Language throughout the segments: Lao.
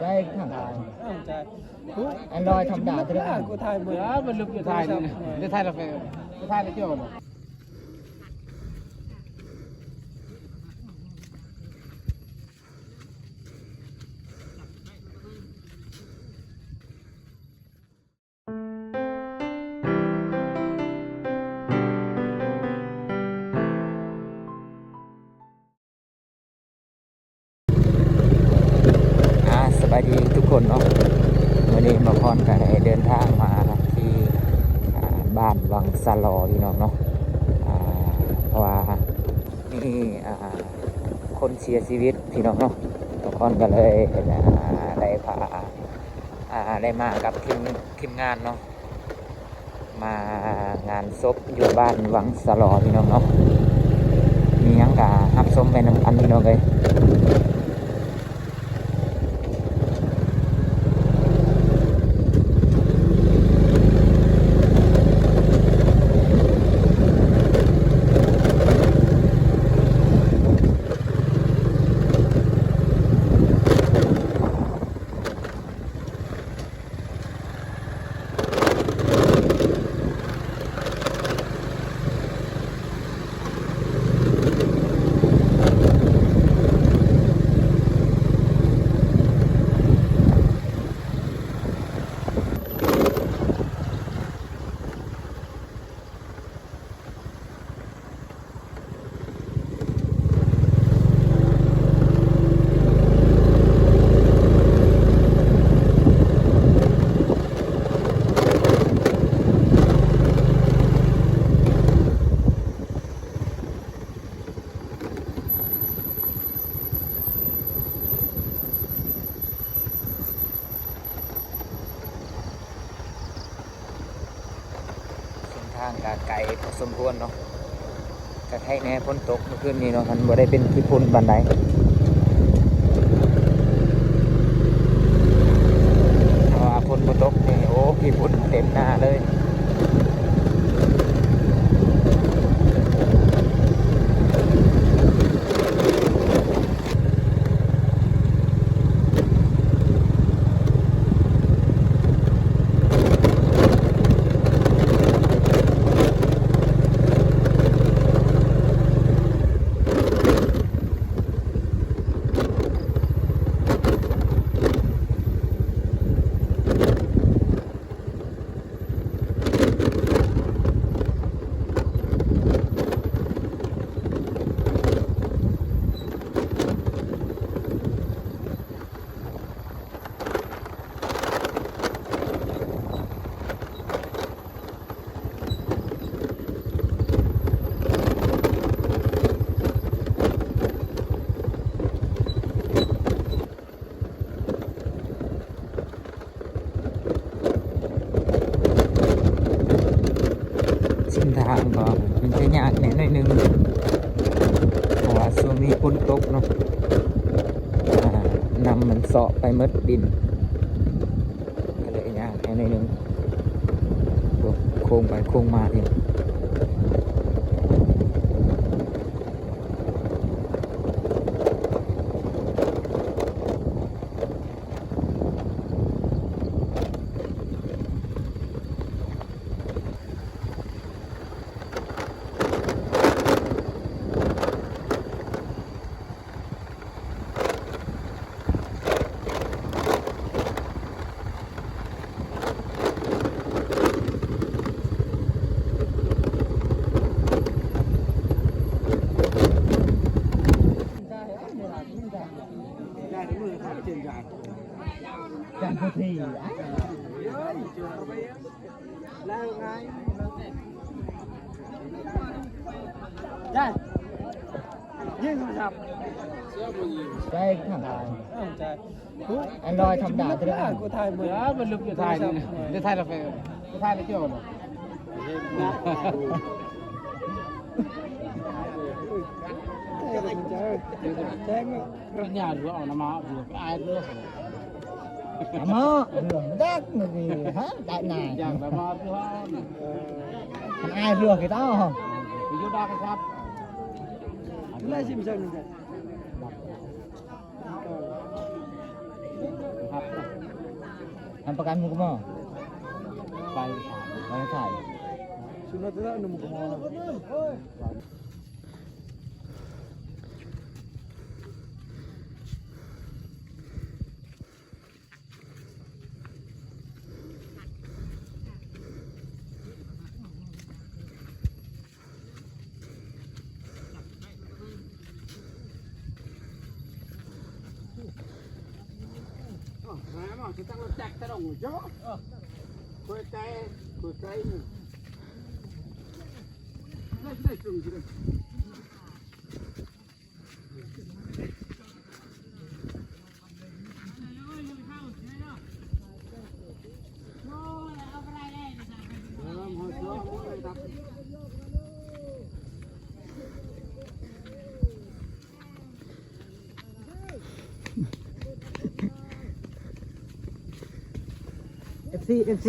ໄດ້ທາງ ເອີ ໃຊ່ ອັນລອຍທຳດາເທື່ອ ກູຖ່າຍໝົດ ເອີ ມັນລຶກຢູ່ຖ່າຍນີ້ ໄດ້ຖ່າຍແລ້ວ ໄປຖ່າຍແລ້ວເຈົ້າ. ອ່າ ສະບາຍດີທຸກຄົນເນາະ ມື້ນີ້ບ່າວພອນກໍໄດ້ເດີນທາງມາທີ່ ອ່າ ບ້ານວັງສະຫຼໍ ພີ່ນ້ອງເນາະ ອ່າ ເພາະວ່າມີ ອ່າ ຄົນເສຍຊີວິດ ພີ່ນ້ອງເນາະ ບ່າວພອນກໍເລີຍ ອ່າ ໄດ້ພາ ອ່າ ໄດ້ມາກັບທີມ ທີມງານເນາະ ມາງານສົບຢູ່ບ້ານວັງສະຫຼໍ ພີ່ນ້ອງເນາະ ມີຫຍັງກະຮັບຊົມໄປນຳກັນ ພີ່ນ້ອງເອີຍ. ເສັ້ນທາງກໍໄກພໍສົມຄວນເນາະ ກໍໄຄແດ່ຝົນຕົກມື້ຄືນນີ້ເນາະ ມັນບໍ່ໄດ້ເປັນຂີ້ຝຸ່ນປານໃດ ຖ້າວ່າຝົນບໍ່ຕົກນີ້ ໂອ້ ຂີ້ຝຸ່ນເຕັມໜ້າເລີຍ. ເສັ້ນທາງກໍມັນຈະຍາກແດ່ໜ້ອຍໜຶ່ງ ເພາະວ່າຊ່ວງນີ້ຝົນຕົກເນາະ ອ່າ ນ້ຳມັນເຊາະໄປໝົດດິນ ກໍເລີຍຍາກແດ່ໜ້ອຍໜຶ່ງ ໂຄ້ງໄປໂຄ້ງມາອີກ. ໄດ້ ຍິງໂທລະສັບ ໄດ້ທາງ ເອີ ໃຊ່ ອັນລອຍທຳດາ ກູຖ່າຍໝົດ ເອີ ມັນລຶກຢູ່ຖ່າຍນີ້ ໄດ້ຖ່າຍແລ້ວ ໄປຖ່າຍແລ້ວເຈົ້າ ແຈ້ງ ປັນຍາເຫຼືອເອົານຳມາ ອາຍເຫຼືອ ອາມາເຫຼືອດັກນີ້ ຮະ ໄດ້ນາຍ ຢາກນຳມາເທື່ອ ມັນອາຍເຫຼືອຄືເຕົ້າ ຢູ່ດາກະຊັບ ໄດ້ຊິມເຊິ່ງ ຫາ Nampak kan muka mau? Baik, baik, baik. Sunat lah nemu kemana? FC FC.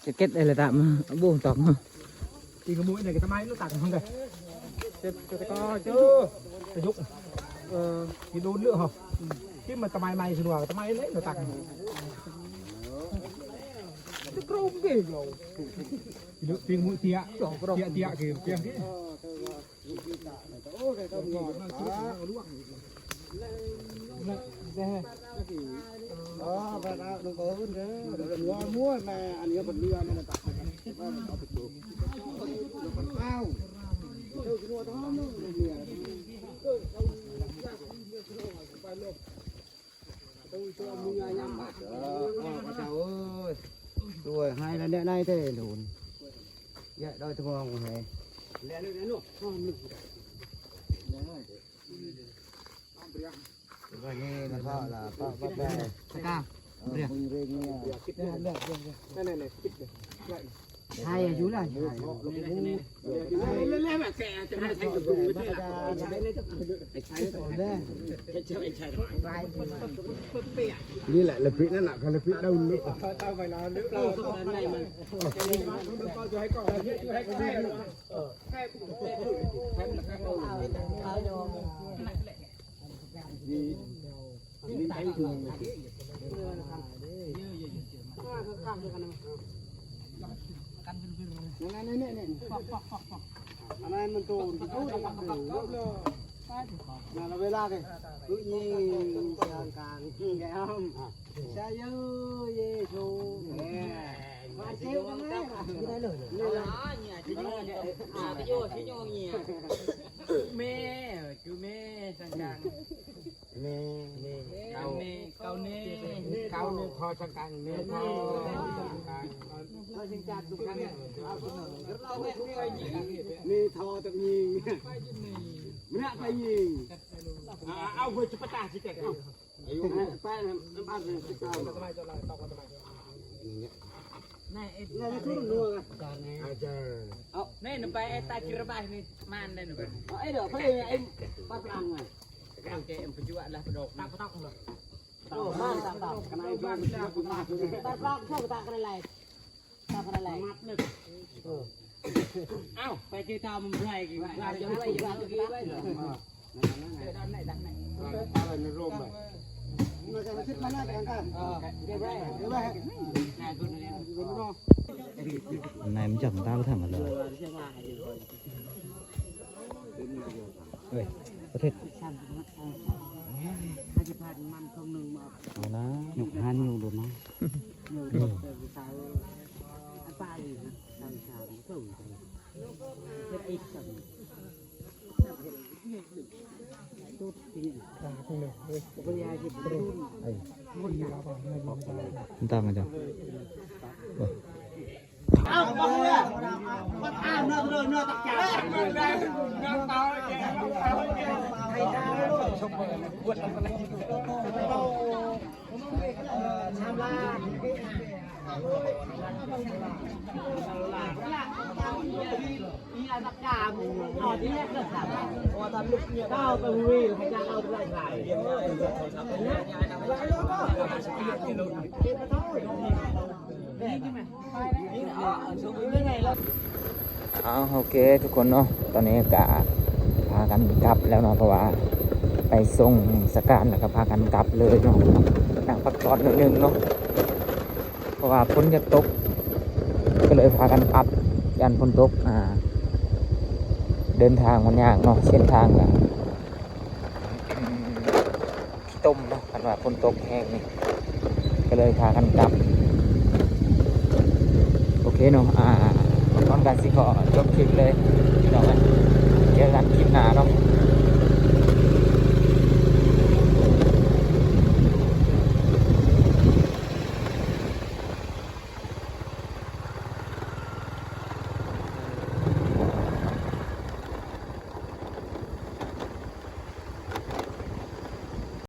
ເກັດເກັດໄດ້ລະຕາມາ ໂອ້ ຕອກມາ ອີກກະໝູ່ໄດ້ກະຕະໄມລະຕາກຫັ້ນເດ້ ເຈັບກະຕະກອ ເຈົ້າ ຕະຍຸກ ເອີ ກິນໂດນເລືອກເຮົາ ກິນມາຕະໄມໃໝ່ຊິວ່າຕະໄມເລີຍລະຕາກ ຕະໂກນເດ້ ກິນໂດນຕີນໝູເຕຍ ເຕຍ ເຕຍ ກິນ ເຕຍ ໂອ້ຍ ພະເຈົ້າເອີຍ ຊ່ວຍໃຫ້ລະແນະໃນແທ້ໂດນ ແຍະດອຍທະມອງແຮ ແລະເລີຍເນາະ ວ່ານີ້ນະຄະລະປະປະແປ ສະກາ ເອ ເອ ເອ ນັ້ນໆໆ ໃຫ້ຢູ່ລະ ໃຫ້ ນີ້ແຫຼະລະປິດນັ້ນນະ ລະປິດເອົາເລີຍ ອັນນັ້ນມັນໂຕ ນະເວລາເດ ຄືຍິງກາງກາງ ແກ້ມ ຊາໂຍ ເຢໂຊ ມາເຊວກັນແລ້ວ ແມ່ ຄືແມ່ ສັງກາງ ແມ່ ເກົາແນ່ ເກົາແນ່ ຂໍສັງກາງ ແມ່ຂໍສັງກາງ ແມ່ທໍຕະຍິງ ມັນໄປຍິງ ເອົາເວີຈະປະຕາຊິແຕກ ເອົາ ເອົາ ໄປເຈຕາມັນໄປກິນ ໃນມັນຈັບຕາທາງຫັ້ນເລີຍ ເອີຍ ປະເທດ ເອົານະ ຍົກຫ້ານິ້ວໂດດມາ ຕາມມາຈ້ະ ບໍ່. ເອົາ ໂອເຄ ທຸກຄົນເນາະ ຕອນນີ້ກະພາກັນກັບແລ້ວເນາະ ເພາະວ່າໄປສົ່ງສະການ ແລ້ວກະພາກັນກັບເລີຍເນາະ ນັ່ງພັກຜ່ອນໜ້ອຍໜຶ່ງເນາະ ເພາະວ່າຝົນຢາກຕົກ ກະເລີຍພາກັນກັບ ຢ້ານຝົນຕົກ ອ່າ ເດີນທາງມັນຍາກເນາະ ເສັ້ນທາງກະ ຂີ້ຕົມເນາະ ຄັນວ່າຝົນຕົກແຮງນີ້ ກະເລີຍພາກັນກັບ ໂອເຄເນາະ ອ່າ ກ່ອນການຊິຂໍຈົບຄລິບເລີຍພີ່ນ້ອງເອີຍ ເຈີກັນຄລິບໜ້າເນາະ.